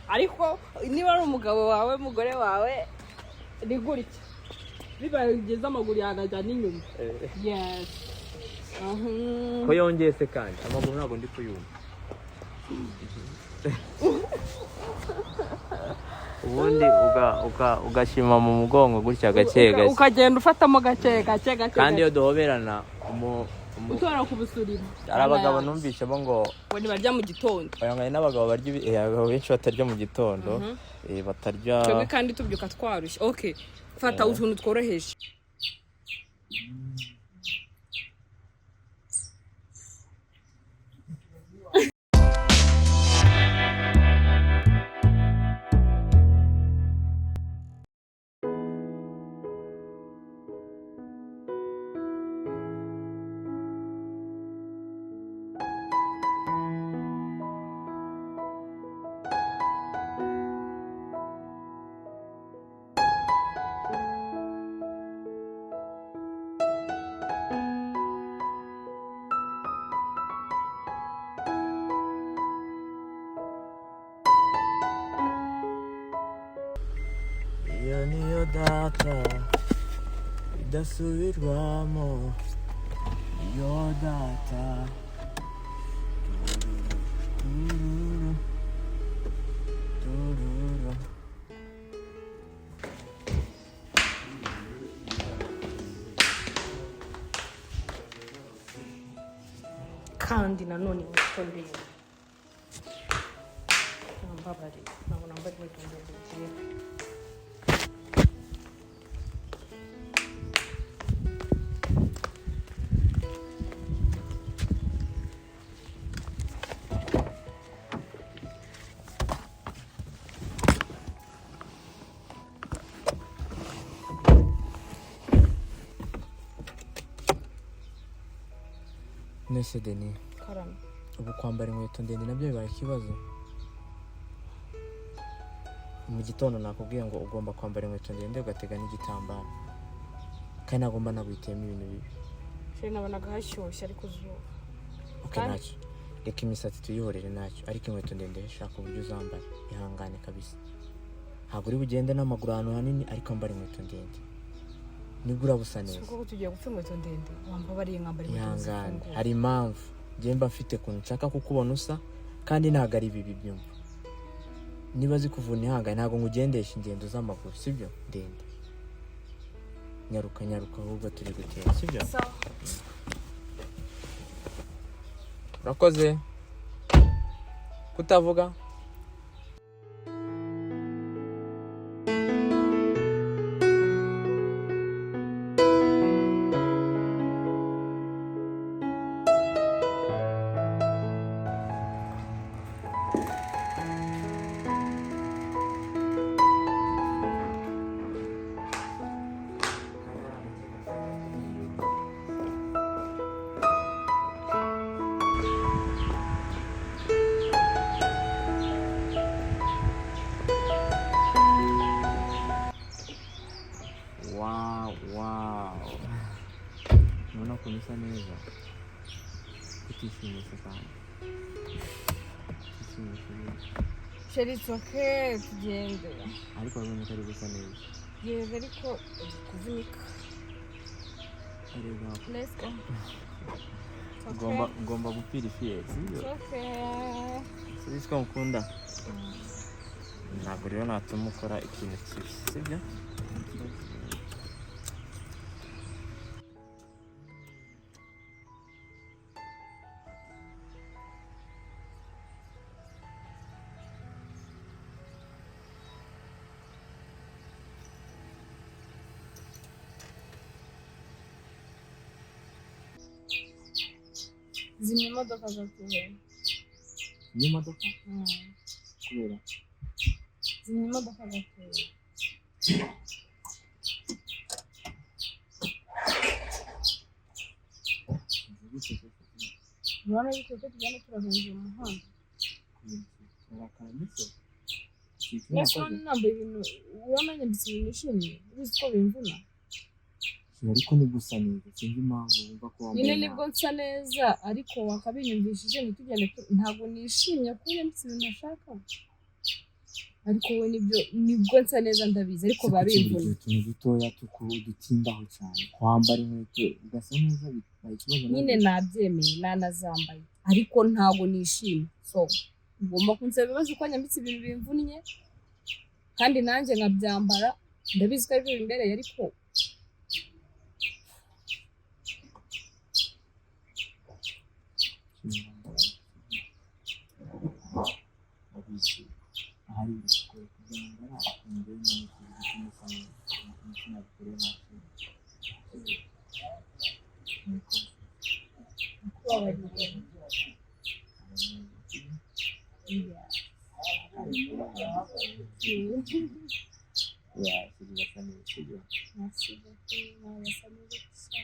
Ariko niba ari umugabo wawe, umugore wawe, ni gutya bibaye bigeze amaguru yanajya n'inyuma. Yes. Ko yongeye se kandi amaguru ntabwo ndi kuyumva. Ubundi ugashima mu mugongo gutya gake gake. Ukagenda ufatamo gake gake gake. Kandi iyo gake. duhoberana Ushobora kubusurira. Hari abagabo numvishemo ngo ngo ntibarya mu gitondo. Oya, ngo hari n'abagabo barya abagabo benshi batarya mu gitondo, batarya. Twebwe kandi tubyuka twarushye. Okay, fata utuntu tworoheje. Iyo niyo data idasubirwamo, iyo data. Tururu, tururu. Kandi nanone inkweto ndende, nambabariye, ntabwo nambara inkweto ndende ngiye. Nese Deni? Karame. Ubu kwambara inkweto ndende nabyo bibaye ikibazo mu gitondo. Nakubwiye ngo ugomba kwambara inkweto ndende, ugatega n'igitambaro, kandi ntabwo mba naguhitiyemo ibintu bibi. Chéri, nabonaga hashyushye ariko zuba. Ok. Kandi- Ntacyo, reka imisatsi tuyihorere, ntacyo, ariko inkweto ndende shaka uburyo uzambara. Ihangane kabisa, ntabwo uri bugende n'amaguru ahantu hanini, ariko ambara inkweto ndende nibwo uraba usa Si neza. ubwo tugiye gupfa inkweto ndende? Wambabariye nkambara inkweto Ihangane. zifunguye. Hari impamvu njye mba mfite ukuntu nshaka kukubona usa, kandi ntabwo ari bibi. Byumva, niba zikuvuna ihangane, ntabwo ngugendesha ingendo z'amaguru, sibyo? Ndende, nyaruka nyaruka ahubwo turi gutera, sibyo? Sawa. Urakoze kutavuga. Wow, ubona ukuntu usa neza. Kutishimisha kandi kutishimisha neza. Chéri, it's okay, tugende. Ariko urabona ko ari gusa neza. Yego, ariko uri kuvunika. Erega. Let's go. It's okay. Ngomba gupfira ifiye, sibyo? It's okay. Subizi ko mukunda, ntabwo rero natuma ukora ikintu kibi, sibyo? Zimya imodoka gatoya. N'imodoka? Kubera? Zimya imodoka gatoya. Urabona bikwiye ko tugenda turahungira umuhanda? Mbese urabona nambaye ibintu, urabona nyambitse ibintu nishimiye, ubizi ko bimvuna. Ariko ni gusa neza, sinzi impamvu wumva ko wambaye Nyine nabi. nibwo nsa neza, ariko wakabinyumvishije ntitugende ntabwo nishimye kuko nyambitse ibintu nashaka. Ariko we nibyo, nibwo nsa neza, ndabizi, ariko Se biba kuki buri bimvuna. gihe utuntu dutoya dutindaho cyane? Kwambara inkweto ugasa neza bibaye ikibazo? Nyine nabyemeye, nanazambaye, ariko ntabwo nishimye. So ugomba kunsaba ibibazo uko nyambitse ibintu bimvunnye, kandi nanjye nkabyambara, ndabizi ko aribyo bimbereye, ariko Ndabizi, ahari biragoye kubyambara, ariko njyewe ndamukunda gutuma usa neza. Nta kintu nabikoreye, nta kintu. Kubabarira. Yeah, birasa neza, sibyo? Merci beaucoup, basa neza gusa.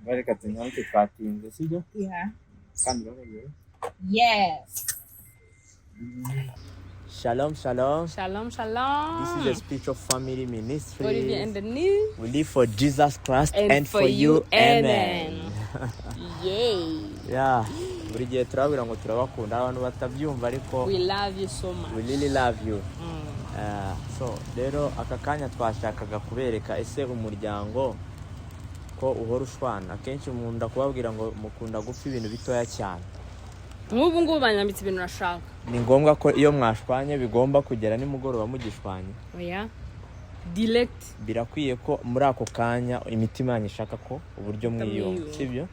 Reka tunyaruke, twatinze, sibyo? Yeah. Kandi uraberewe. Yes. Shalom, shalom. Shalom, shalom. This is a spiritual family ministry. Olivier and the new We live for Jesus Christ and for you. Amen. Yay. Yeah, buri gihe turababwira ngo turabakunda, abantu batabyumva, ariko We love you so much. We really love you. So rero aka kanya twashakaga kubereka, ese umuryango ko uhora ushwana? Akenshi nkunda kubabwira ngo mukunda gupfa ibintu bitoya cyane. Nk'ubu ngubu banyambitse ibintu nashaka. Ni ngombwa ko iyo mwashwanye bigomba kugera nimugoroba mugishwanye? Oya, direct. Birakwiye ko muri ako kanya imitima yanyu ishaka ko uburyo mwiyunga, mwiyunga. sibyo?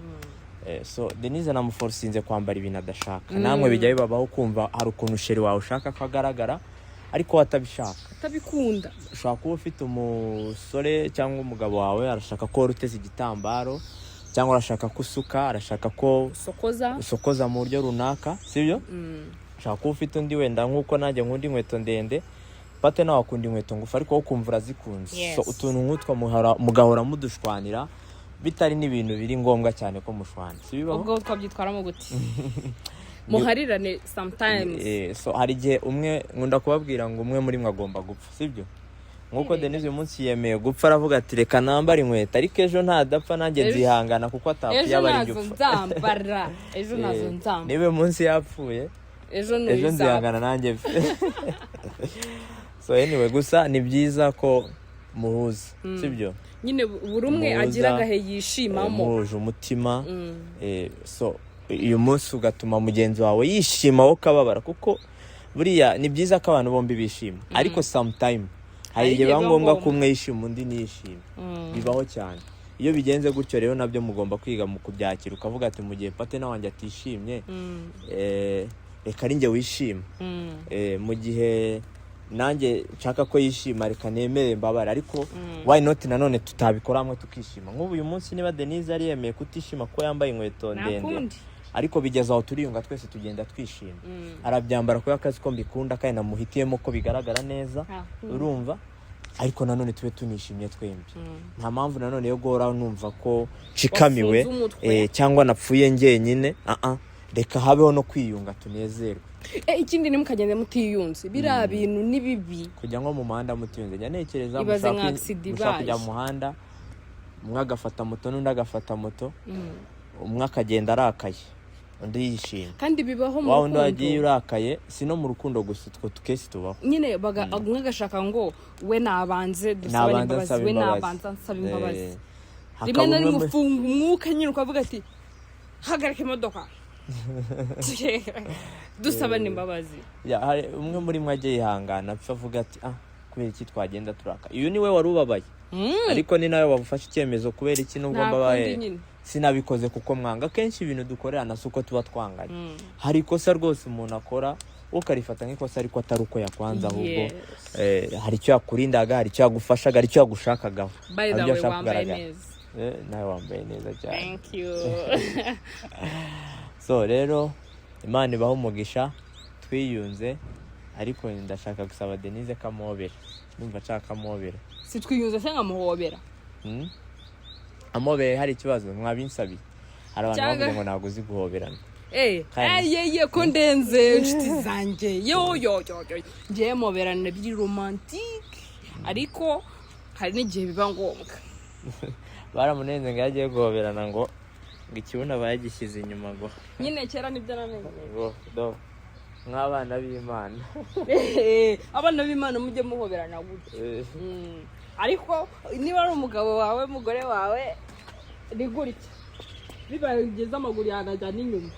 So Denise namuforcinze kwambara ibintu adashaka. Namwe bijya bibabaho kumva hari ukuntu chéri wawe ushaka ko agaragara, ariko we atabishaka? Atabikunda. Ushobora kuba ufite umusore cyangwa umugabo wawe, arashaka ko wari uteze igitambaro, cyangwa arashaka ko usuka, arashaka ko usokoza. Usokoza mu buryo runaka, sibyo? Ushobora kuba ufite undi, wenda nk'uko nanjye nkunda inkweto ndende, pate nawe akunda inkweto ngufi, ariko wowe ukumva urazikunze. Yes. So utuntu nk'utwo mugahora mudushwanira, bitari n'ibintu biri ngombwa cyane ko mushwana, si bibaho? Ubwo twabyitwaramo gute? Muharirane sometimes. So hari igihe umwe, nkunda kubabwira ngo umwe muri mwe agomba gupfa, sibyo? Nk'uko Denise uyu munsi yemeye gupfa, aravuga ati: "Reka nambare inkweto," ariko ejo ntadapfa nanjye nzihangana, kuko atapfuye Ejo aba ari njye nazo upfa. nzambara, ejo nazo nzambara. Niba uyu munsi yapfuye, ejo ejo ntuzapfa. Nzihangana nanjye pfe. So anyway, gusa ni byiza ko muhuza, sibyo? Nyine buri umwe Muhuza, agira agahe yishimamo. Muhuje umutima. So uyu munsi ugatuma mugenzi wawe yishima, wowe ukababara, kuko buriya ni byiza ko abantu bombi bishima, ariko sometime hari igihe biba ngombwa ko umwe yishima, undi ntiyishime. Bibaho cyane. Iyo bigenze gutyo rero, nabyo mugomba kwiga mu kubyakira, ukavuga ati: "Mu gihe partner wanjye atishimye, reka ari njye wishima. Mu gihe nanjye nshaka ko yishima, reka nemere mbabare." Ariko why not nanone tutabikora hamwe tukishima? Nk'ubu uyu munsi niba Denise yari yemeye kutishima ko yambaye inkweto ndende, Nakundi. ariko bigeze aho turiyunga, twese tugenda twishima. Arabyambara kubera ko azi ko mbikunda, kandi namuhitiyemo ko bigaragara neza. Urumva, ariko nanone tube tunishimye twembi. Nta mpamvu nanone yo guhora numva ko nshikamiwe Wafunze umutwe. Cyangwa napfuye njyenyine. Ah ah, reka habeho no kwiyunga, tunezerwe. Ikindi, ntimukagende mutiyunze, biriya bintu ni bibi. Kujya nko mu muhanda mutiyunze, njya ntekereza Ibaze mushobora nka accident mushobora ibaye. kujya mu muhanda, umwe agafata moto n'undi agafata moto, umwe akagenda arakaye, undi yishimye. Kandi bibaho mu Wa wundi wagiye rukundo. urakaye, si no mu rukundo gusa, utwo tukesi tubaho. Nyine umwe agashaka ngo we nabanze dusabane Nabanza imbabazi, nsaba we imbabazi. nabanza nsaba imbabazi. Hakaba Rimwe na umwe rimwe ufunga umwuka nyine, ukavuga ati: "Hagarika imodoka, dusabane imbabazi." Yeah, hari umwe muri mwe ajye yihangana apfa, avuga ati: "Ah, kubera iki twagenda turaka?" Uyu niwe wari ubabaye, ariko ni nawe wafashe icyemezo. Kubera iki nubwo Nta mbabaye, kundi nyine. sinabikoze kuko mwanga? Akenshi ibintu dukorerana si uko tuba twanganye. Hari ikosa rwose umuntu akora, ukarifata nk'ikosa, ariko atari uko yakwanze, ahubwo hari icyo yakurindaga, hari icyo yagufashaga, hari icyo yagushakagaho, By hari the ibyo way, ashaka wambaye kugaragara. neza. Nawe wambaye neza cyane. Thank you. So rero Imana ibahe umugisha, twiyunze, ariko ndashaka gusaba Denise ko amobera, numva nshaka amobera. Si twiyunze se nkamuhobera? Amobeye hari ikibazo? Mwabinsabiye, hari abantu Cyangwa- bavuze ngo ntabwo uzi guhoberana. Kandi- Ye ko ndenze, inshuti zanjye, yo yo yo yo, ngewe moberana biri romantique, ariko hari n'igihe biba ngombwa. Baramunenze ngo iyo agiye guhoberana ngo ikibuno aba yagishyize inyuma ngo Nyine kera nibyo namenye. Ngo do nk'abana b'Imana. Abana b'Imana mujye muhoberana gutya. Ariko niba ari umugabo wawe, umugore wawe, ni gutya, bibaye byiza amaguru yanajya n'inyuma.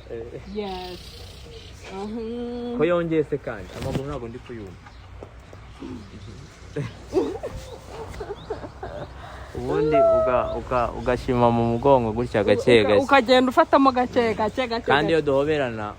Yes. Ko yongeye se kandi amaguru ntabwo ndi kuyumva. Ubundi ugashima mu mugongo gutya gake gake. Ukagenda ufatamo gake gake gake. Kandi iyo Gake. duhoberana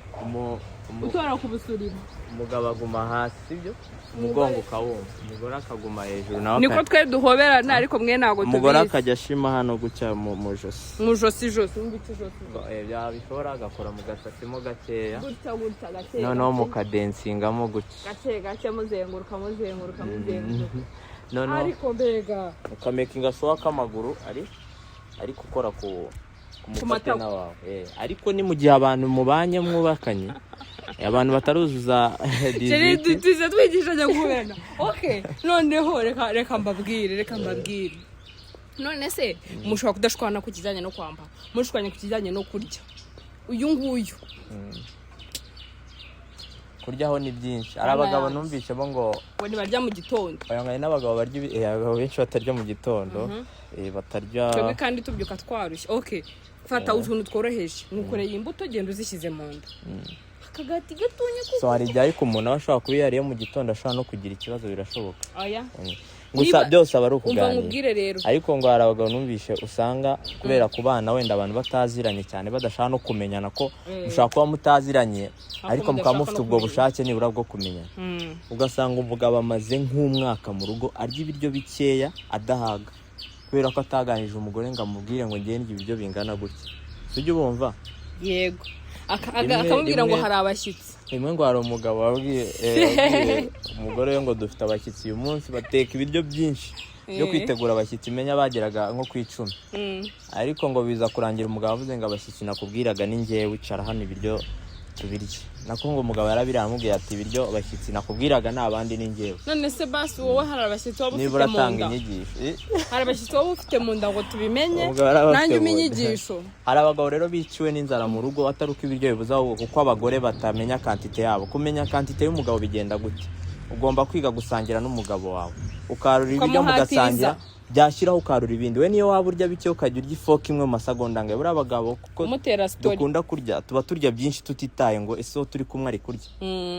Utora ku busurimo. Umugabo aguma hasi, sibyo? Umugongo ukawumva, umugore akaguma hejuru nawe. Niko twe duhoberana, ariko mwe ntabwo Umugore tubizi. akajya ashima hano gutya mu josi. Mu josi, ijosi ngiki, ijosi. Byaba bishobora agakora mu gasatsi mo gakeya. Gutya gutya, gake Noneho gake. Mukadensingamo gutya. Gake gake, muzenguruka, muzenguruka, muzenguruka. Noneho Ariko mbega ukamakinga sure ko amaguru ari gukora ku mufatana Matako. wawe. Ariko ni mu gihe abantu mubanye mwubakanye, abantu bataruzuza Chéri, 18. Tuze twigishanya guhoberana. Okay, noneho reka mbabwire. None se mushobora kudashwana ku kijyanye no kwambara, mushwanye ku kijyanye no kurya? Uyu nguyu. Kuryaho ni byinshi, hari Mama abagabo yanjye. numvishemo ngo Ngo ntibarya mu gitondo. Oya, ngo hari n'abagabo barya abagabo benshi batarya mu gitondo, batarya. Twebwe kandi tubyuka twarushye. Okay, fata utuntu tworoheje, nkukoreye imbuto, genda uzishyize mu nda, akagati gatonya kuko So hari igihe ariko umuntu aba ashobora kuba yariye mu gitondo ashobora no kugira ikibazo, birashoboka. Oya. Gusa byose aba ari Umva ukuganira. nkubwire rero. Ariko ngo hari abagabo numvishe usanga kubera kubana wenda abantu bataziranye cyane, badashaka no kumenyana, ko mushobora kuba mutaziranye ariko mukaba mudashaka mufite no ubwo kumenyana. bushake nibura bwo kumenyana. Ugasanga umugabo amaze nk'umwaka mu rugo arya ibiryo bikeya adahaga, kubera ko ataganije umugore ngo amubwire ngo ngende ndya ibiryo bingana gutya. Sujya ubumva? Yego. Akamubwira ngo hari abashyitsi. Rimwe ngo hari umugabo wabwiye umugore we ngo dufite abashyitsi uyu munsi, bateka ibiryo byinshi byo kwitegura abashyitsi, menya bageraga nko ku 10. Ariko ngo biza kurangira umugabo avuze ngo abashyitsi nakubwiraga ni njyewe, wicara hano ibiryo tubirye. Nako ngo umugabo yarabiriye, aramubwira ati ibiryo abashyitsi nakubwiraga ni abandi, ni njyewe. None se basi wowe hari abashyitsi waba Niba ufite mu uratanga nda? inyigisho. Hari abashyitsi waba ufite mu nda ngo tubimenye? Umugabo yari abafite Nanjye mu umpe nda. inyigisho. Hari abagabo rero biciwe n'inzara mu rugo, atari uko ibiryo bibuze, ahubwo kuko abagore batamenya quantité yabo. Kumenya quantité y'umugabo bigenda gute? Ugomba kwiga gusangira n'umugabo wawe, ukarura ibiryo Ukamuhatiriza. mugasangira, byashyiraho ukarura ibindi. We niyo waba urya bike, ukajya urya ifork imwe mu masegonda angahe. Buriya abagabo kuko Umutera story. dukunda kurya, tuba turya byinshi tutitaye ngo ese uwo turi kumwe ari kurya.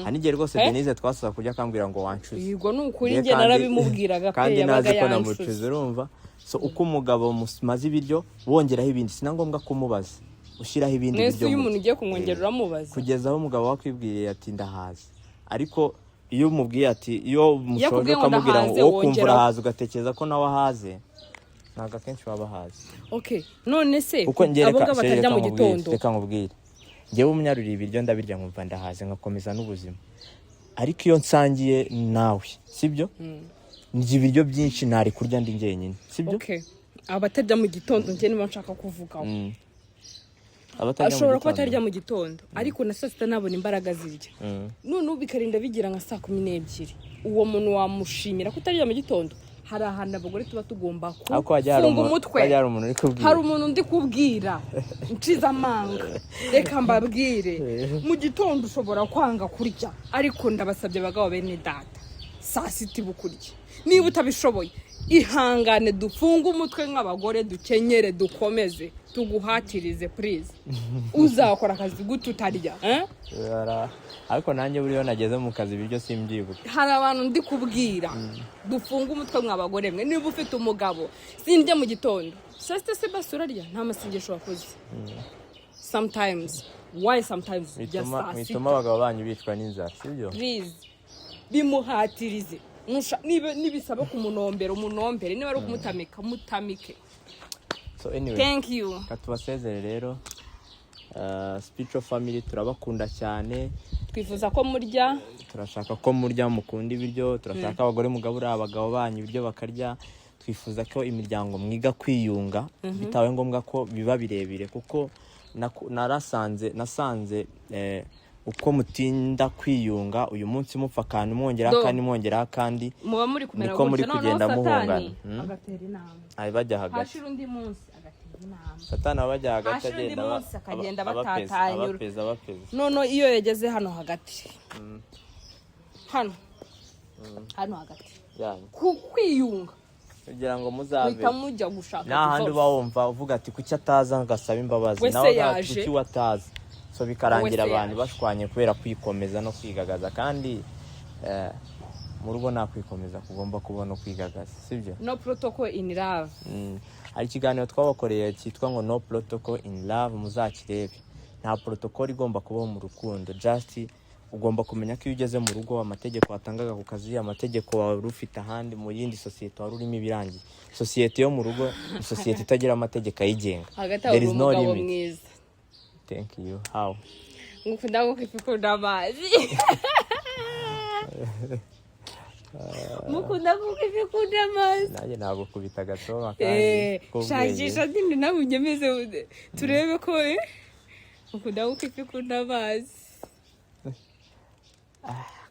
Hari n'igihe rwose Denise twasoza kurya akambwira ngo wancuze. Yego, ni ukuri. Njye Njye narabimubwiraga pe. Kandi Yabaga nazi ko yancuze. namucuze, urumva? So uko umugabo mumaze ibiryo wongeraho ibindi, si na ngombwa kumubaza, ushyiraho ibindi Mwese biryo iyo umuntu murya. ugiye kumwongera uramubaza? Kugeza aho umugabo wakwibwiriye ati ndahaze. Ariko iyo umubwiye ati, iyo mushoje Akubwiye ngo ukamubwira ngo ndahaze, wowe ukumva wongeraho. urahaze, ugatekereza ko nawe ahaze, ntabwo akenshi baba bahaze. Okay, none se Kuko njye abo reka ngabo chéri, batarya reka mu nkubwire, gitondo? Reka nkubwire, njyewe umunyaruriye ibiryo ndabirya nkumva ndahaze, nkakomeza n'ubuzima. Ariko iyo nsangiye nawe, sibyo, ndya ibiryo byinshi ntari kurya ndi njyenyine, sibyo? Okay, abatarya mu gitondo njye niba nshaka kuvugaho. Abatarya mu Ashobora kuba gitondo. atarya mu gitondo, ariko na saa sita ntabona imbaraga zirya. Noneho bikarinda bigira nka saa 12. Uwo muntu wamushimira ko utarya mu gitondo? Hari ahantu abagore tuba tugomba Ariko hajya hari gufunga umutwe. Hajya hari umuntu uri kubwira. Hari umuntu ndi kubwira nshize amanga. Reka mbabwire, mu gitondo ushobora kwanga kurya, ariko ndabasabye abagabo bene data, saa sita iba ukurya. Niba utabishoboye, ihangane, dufunge umutwe nk'abagore, dukenyere, dukomeze tuguhatirize, please. Uzakora akazi gute utarya, eh? Ariko nanjye buriya nageze mu kazi ibiryo simbyibuka. Hari abantu ndi kubwira, dufunge umutwe mw'abagore mwe. Niba ufite umugabo, sindya mu gitondo, saa sita se basi urarya? Nta masengesho wakoze. Sometimes, why sometimes urya Bituma saa bituma sita? abagabo banyu bicwa n'inzara, sibyo? Please, bimuhatirize. Niba nibisaba kumunombera, umunombere. Niba ari ukumutamika, mutamike. So anyway, Thank you. reka tubasezere rero. Spiritual family, turabakunda cyane. Twifuza ko murya. Turashaka ko murya, mukunda ibiryo. Turashaka abagore mugaburira abagabo banyu ibiryo bakarya. Twifuza ko imiryango mwiga kwiyunga bitabaye ngombwa ko biba birebire, kuko narasanze nasanze uko mutinda kwiyunga uyu munsi, mupfa akantu mwongeraho Do. akandi, mwongeraho akandi, Muba muri kumera niko muri gutya, noneho kugenda Satani muhungana. agatera intambwe. Ay, bajya hagati. Hashira undi munsi Inama. Satani abajya hagati, Hashira undi agenda munsi akagenda abapeza, abatatanyura. abapeza, abapeza. None iyo yageze hano hagati, hano hano hagati, Yanyu. ku kwiyunga, kugira ngo muzabe muhita mujya gushaka n'ahandi divorce. Uba wumva uvuga ati: "Kuki ataza ngo asabe imbabazi?" We se Nawe avuga ati: yaje. "Kuki we ataza?" So bikarangira We se abantu yaje. bashwanye kubera kwikomeza no kwigagaza. Kandi mu rugo nta kwikomeza kugomba kubona, kwigagaza, sibyo? No protocol in love. Hari ikiganiro twabakoreye cyitwa ngo "No Protocol in Love", muzakirebe. Nta protocol igomba kubaho mu rukundo. Just ugomba kumenya ko iyo ugeze mu rugo, amategeko watangaga ku kazi, amategeko wari ufite ahandi mu yindi sosiyete wari urimo, ibirangiye. Sosiyete yo mu rugo ni sosiyete itagira amategeko ayigenga. Hagati aho There uri is no umugabo limit. mwiza. Thank you. How? Ngukunda kuko ifi ikunda amazi. Mukunda kuko ifi ikunda amazi. Nanjye nagukubita agatoma kandi k'ubwenge. Shakisha nyine nawe unyemeze turebe ko mukunda kuko ifi ikunda amazi.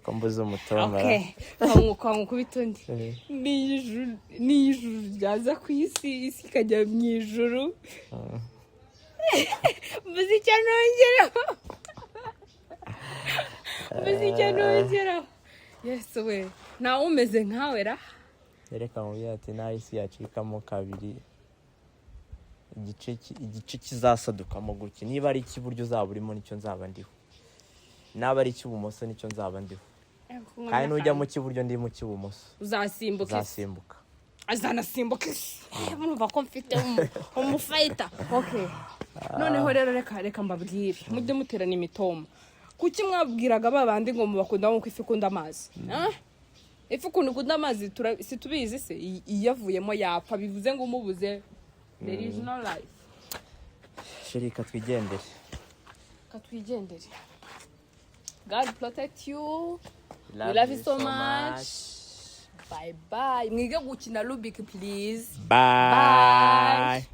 Ko mbuze umutoma? Okay, kankukubita undi. N'iyo ijuru ryaza ku isi, isi ikajya mu ijuru, mbuze icyo nongeraho, mbuze icyo nongeraho. Yesu we, ntawe umeze nkawe ra. Reka mubwire ati naho isi yacikamo kabiri, igice kizasadukamo gutya, niba ari icy'iburyo uzaba urimo nicyo nzaba ndiho, naba ari icy'ibumoso nicyo nzaba ndiho. Kandi nujya mu cy'iburyo ndi mu cy'ibumoso, uzasimbuka isi. Uzasimbuka. Azanasimbuka isi. Murumva ko mfite umufayita. Okay, noneho rero reka mbabwire, mujye muterana imitoma. Kuki mwabwiraga ba bandi ngo mubakunda nk'uko ifi ikunda amazi? Ah? Ifi ukuntu ikunda amazi si tubizi se? Iyo avuyemo yapfa, bivuze ngo umubuze there is no life. Chérie, reka twigendere. Reka twigendere. God protect you. We love you so much. Bye bye. Mwige gukina Rubik, please. Bye. Bye.